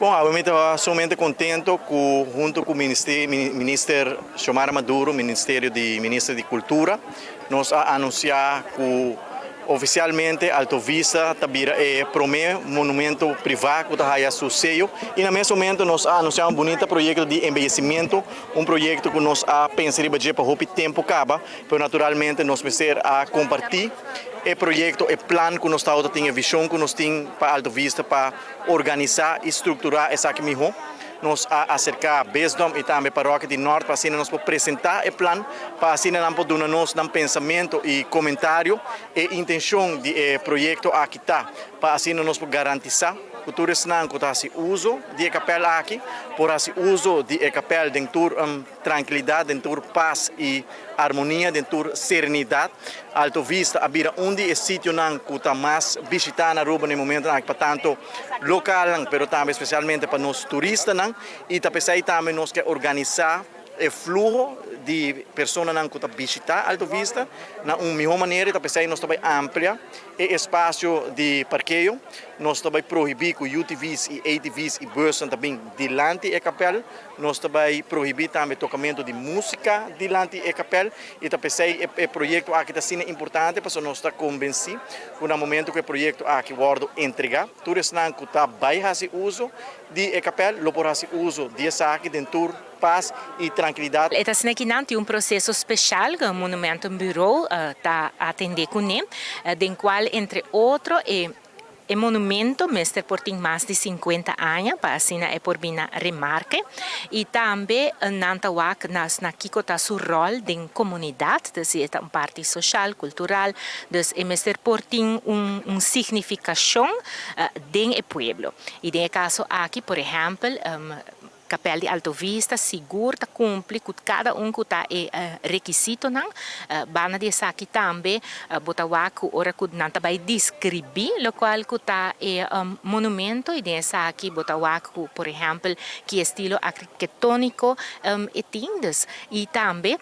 Bon, awe mi ta sumamente contento cu hunto cu Minister Xiomara Maduro, Ministerio di Minister di Cultura, nos a anuncia cu oficialmente Alto Vista ta bira e prome monumento priva cu ta haya su seyo y na mes momento nos a anuncia un bunita proyecto di embeyecimento, un proyecto cu nos a pensa riba dje pa hopi tempo caba, pero naturalmente nos mester a comparti e proyecto, e plan cu nos tawata tin, e vision cu nos tin pa Alto Vista pa organisá i strukturá esaki mihó. Nos a aserká Bisdom i tambe Parokia di Nort pa asina nos por presentá e plan, pa asina nan por duna nos nan pensamentu i komentario. E intenshon di e proyekto aki ta pa asina nos por garantisá ku tur esnan ku ta hasi uso di e kapèl aki por hasi uso di e kapèl den tur Trankilidat den tur pas i armonia, den tur serenidat. Alto Vista a bira un di e sitionan ku ta mas bishitá na Aruba na e momentunan aki pa tantu lokalnan pero tambe spesialmente pa nos turistanan i ta p'esei tambe nos ke organisá e fluho di personanan ku ta bishitá Alto Vista na un mihó manera i ta p'esei nos ta bai amplia e espasio di parkeo. Nos ta bai prohibí ku UTV's i ATV's i busnan ta bin dilanti e kapèl. Nos ta bai prohibí tambe tokamentu di músika dilanti e kapèl i ta p'esei e proyekto aki ta asina importante pasobra nos ta konbensí ku na momentu ku e proyekto aki wòrdu entregá tur esnan ku ta bai hasi uso di e kapèl lo por hasi uso di esaki den tur pas i trankilidat. E ta asina ki nan tin un proseso speshal ku Monumentenbureau ta atendé kuné den kual entre otro e E monumento mester por tin mas di sinkuenta aña pa asina e por bina remarke y tambe nan ta wak nas na kico ta su rol den comunidad, dus si e ta un parti social, cultural, dus e mester por tin un un significacion den e pueblo. Y den e caso aki por ehempel Kapèl di Alto Vista sigur ta kumpli ku kada un ku ta e rekisitonan. Banda di esaki tambe bo ta wak ku ora ku nan ta bai deskribí lokual ku ta e monumento i den esaki bo ta wak ku por ehèmpel ki estilo arkitetóniko e tin. Dus i tambe.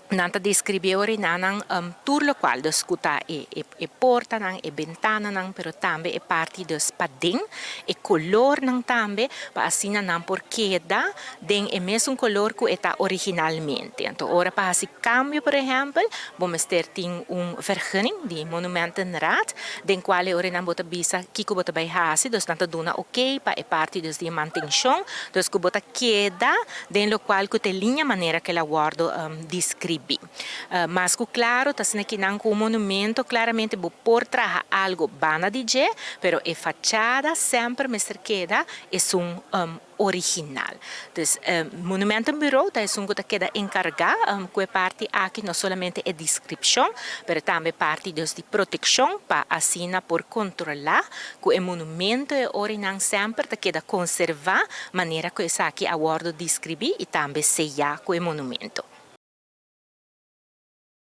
Nan ta describi ora y nan tur locual dus cu ta e e portanan, e bentananan, pero tambe e parti dus paden, e colornan tambe, pa asina nan por keda den e mesun color cu e ta originalmente. Anto ora pa haci cambio por ehempel, bo mester tin un vergunning di Monumentenraad, den cual e ora nan bo ta bisa kico bo ta bay haci, dus nan ta duna ok pa e parti dus di e mantencion, dus cu bo ta keda Den lokual ku ta e liña manera ku el a wòrdu deskribí. Mas ku klaro ta asina kinan ku un monumento klaramente bo por traha algu banda di dje, pero e fachada semper mester keda esun original. Dus Monumentenbureau ta esun ku ta keda enkargá ku e parti aki, no solamente e deskripshon, pero tambe parti dus di protekshon pa asina por kontrolá ku e monumento e orinan semper ta keda konservá manera ku esaki a wòrdu deskribí i tambe seyá ku e monumento.